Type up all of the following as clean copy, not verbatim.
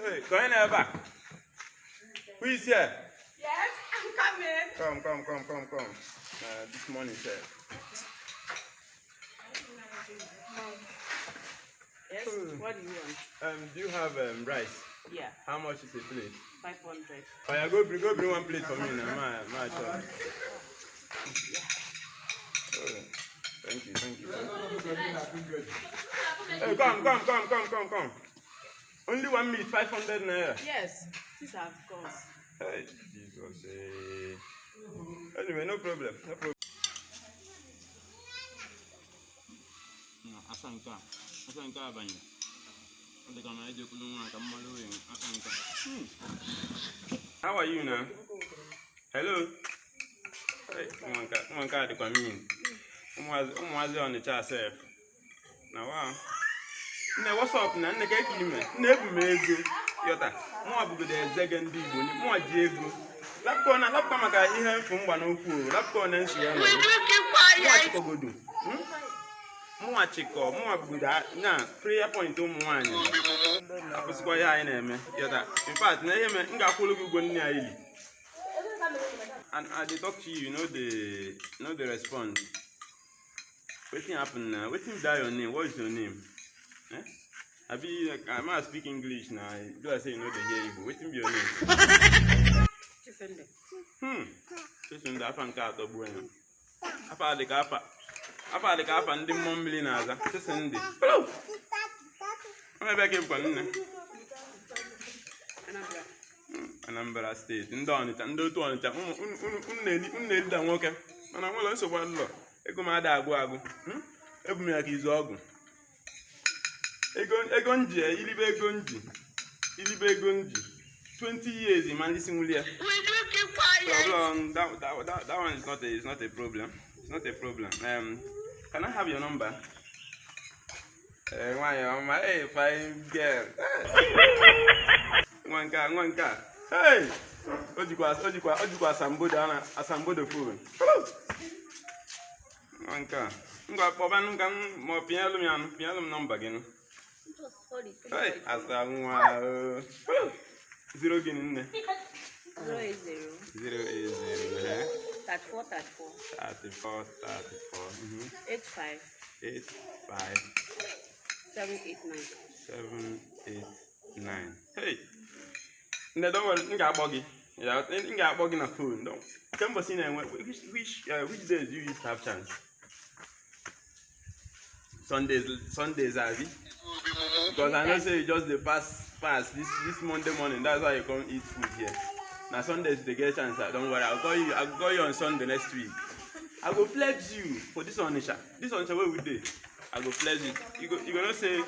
Hey, ka onye na-ebe a? Who is here? Yes, I'm coming. Come, come, come, come, come. This morning, sir. Yes, what do you want? Do you have rice? Yeah, How much is a plate? 500. Oh yeah, go bring one plate for me now. My chop. Oh, thank you, thank you, thank you. Hey, come, come, come, come, come, come. Only one meat, 500 naira. Yes, these are course. Hey, Jesus. Eh. Anyway, no problem. No problem. Asa nke a, asa nke a banyere. Ọ dị ka ma ejekwulu nwa ka mmalụ wee asa nke a. How are you now? Hello? Hey, nwa nke a dịkwa mean. Ụmụazị Ọnịcha sef. Na wa. Nne, what's up na nne ka eke ime? Nne, ebu m ego. Yọta, mụnwa bụgodo ezege ndị Igbo, mụnwa ji ego. Lapkọ na lapkọ maka ihe mfu mgba n'okwu o. Lapkọ na nsi ya nọ. Mụnwa chịkọgodo. Mụnwa chịkọ, mụnwa bụgodo na prayer point ụmụ nwaanyị. Akwụsịkwa ihe anyị na-eme. Yọta, in fact, na ihe me, m ga-akwụrụ gị ụgwọ nne anyị li. And I dey talk to you, you no dey respond. Wetin happen na? Wetin be that your name? What is your name? Eh? Abi I ma speak English na. E be like say you no dey hear Igbo. Wetin be your name? Chisende. Chisimdi, afa nke atọ gbuo ya. Afa a dị ka afa. Afa a dị ka afa ndị mmụọ mmiri na-aza. Chisimdi. Hello. Ọ ebe ka ị bụkwa nne. Anambra. Anambra Steeti, ndị Ọnịcha, ndị otu Ọnịcha, unu na-elida nwoke mana nwere nsogbu adịlọ. Ego m ada agwụ agwụ. Ebu m ya ka izu ọgwụ. Ego nji ilibe ego nji ilibe ego nji 20 years ma ndị si nwuli ya. Problem, that one is not a problem. It's not a problem. Can I have your number? Eh, nwanyị ọma, hey, fine girl. Nwa nke a, nwa nke a. Hey! O jikwa asambodo a na asambodo phone. Nwa nke a. Ngwa kpọbanụ ka m ma ọ pịanyelụ m ya nụ, pịanyelụ m nọmba gị nụ. Hey, asa nwa o. Zero gịnị, nne? 080 080, eh? 34 34 34 34. 85 8 5 789. 7 8 9. Hey! Nne, don't worry, m ga-akpọ gị. Ya, m ga-akpọ gị na phone. Don't. Kemgbe ị na-enwe which days do you used to have chance? Sundays, Sundays, abi? Because I know say you just dey pass this Monday morning. That's why you come eat food here. Na Sundays you dey get chance. Ah, don't worry, I'll call you. I'll call you on Sunday next week. I go flex you for this Onitsha. This Onitsha wey we dey. I go flex you. You go know say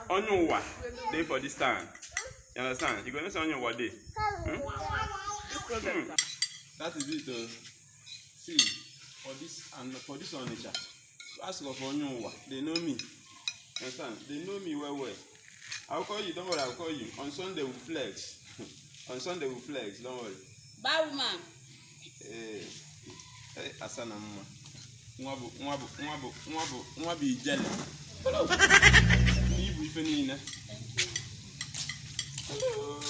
onye ụwa dey for this town. You understand? You go know say onye ụwa dey. Hmm? Hmm. That is it o. See, for this and for this Onitsha, ask of onye ụwa, they know me. You understand? They know me well well. I will call you, don't worry, I will call you. On Sunday we flex. On Sunday we flex, don't worry. Bye, woman. Ee, hey, asa na mma. Nwa bụ nwa bụ nwa bụ nwa bụ nwa bụ ijele. Na ibu ife niile. Hello.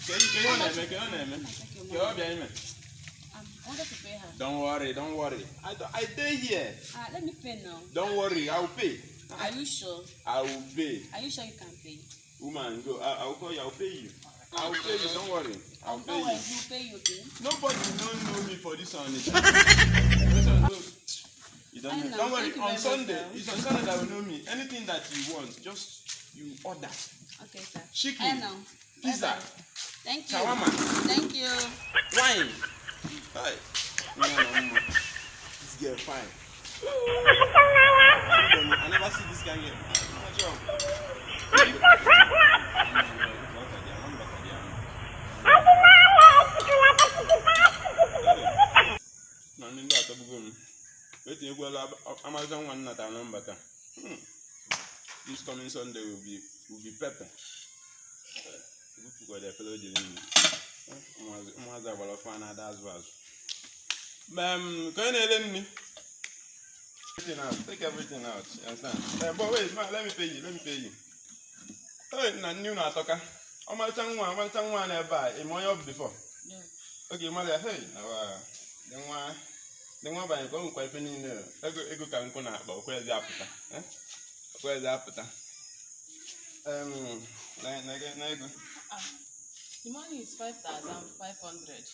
Ke ihe ọ na-eme? Ke ihe ọ na-eme? Ke ọ bịa ime? I wanted to pay her. Don't worry, don't worry. I dey here. Ah, let me pay now. Don't worry, I will pay. Are you sure? I will pay. Are you sure you can pay? Woman, go. I will call you. I will pay you. I will pay you. Don't worry. I will pay Don't worry, you. he'll pay you, okay? Nobody don't know me for this one. This one, no. You don't I know. know. Don't worry. Thank you On very much, Sunday, sir. it's on Sunday that will know me. Anything that you want, just you order. Okay, sir. Chicken, I know. pizza, Bye-bye. Thank you. shawarma, Thank you. wine. Hi. No, no, no. This girl fine. I never see this kind girl. I'm not sure. Na ndị atọgbugo m etinyekwala Amazon nwa nnata nọmba taa. This coming Sunday will be pepper. Ebupụkwara efere o jiri nri. Ụmụazị agbara ọfọ a na-ada azụ azụ. Ka onye na-ele nri. Everything out. Take everything out. You understand? But wait, man, let me pay you. Let me pay you. Hey, na nne unu atọka. Ọmarịcha nwa, ọmarịcha nwa n'ebe a. Ị ma onye ọ bụ before? No. Oge mara ya, hey, na wa. Dị nwa, dị nwa banye ka o nwekwa ife niile o. Ego ego ka nkụ na-akpa, okwezi apụta. Eh? Okwezi apụta. Na ego. Ah, the money is 5,500.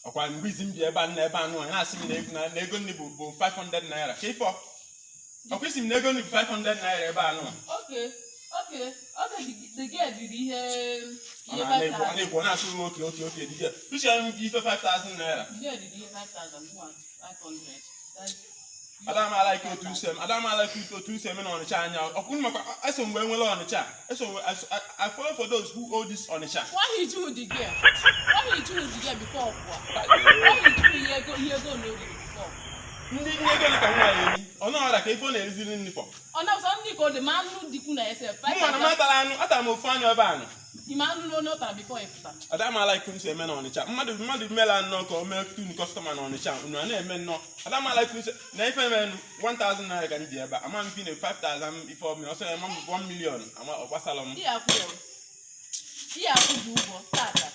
Ọkwa mgbe izi m bi ebe a na ebe anụ a na-asị m na ego na ego nri bụ 500 naira. Ka ife ọ? Ọkwa isi m na ego nri bụ 500 naira ebe anụ a. Okay. The girl did ihe Ọ ihe na-ekwu ọ 5,000. na-ekwu ọ na-asị m oke dike. Uche m ife 5000 naira. The girl did ihe 5,500. That's Ada m ala ike otu use eme na Ọnịcha anya. Ọkwụ maka eso mgbe enwere Ọnịcha. Eso I follow for those who owe this Ọnịcha. Why he do the girl? Why he do the girl before pụọ? Why he do ihe ego na oriri before? Ndị ndị ego ole ka nwaanyị eri? Ọ nọọra ka ife ọ na-eriziri nri fọ. Ọ na sọ ndị ka ọ dị ma anụ dịkwu na ese Mụ nwa na m atara anụ, atara m ofu anụ ebe anụ. Ime anụ n'onye ọ tara before ịpụta. Ada m ala ike unu si eme n'Ọnịcha. Mmadụ mela nnọọ ka o mee tun customer n'Ọnịcha. Unu a na-eme nnọọ. Ada m ala ike unu si na ife emenụ 1000 naira ka m ji ebe a. Ama m ife na 5000 ife ọ ọsọ ya ma m 1 million ama ọ gbasara m. Ihe akwụ ya. Ihe akwụ dị ụgwọ tata.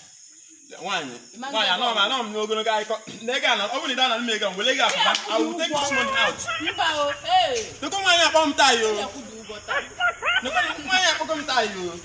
Nwaanyị Ịma nwaanyị ndị anọ m anọ m n'ogologo akụkọ na ego a na ọ bụrụ na ị da na m ego m were ego Ihe apụta. akwụ I dị will take ụgwọ. this money out. Mba o, ee. Nekwa nwaanyị akpọ m taa yo. Ihe akwụ dị ụgwọ taa. Nekwa nwaanyị akpọkọ m taa yo.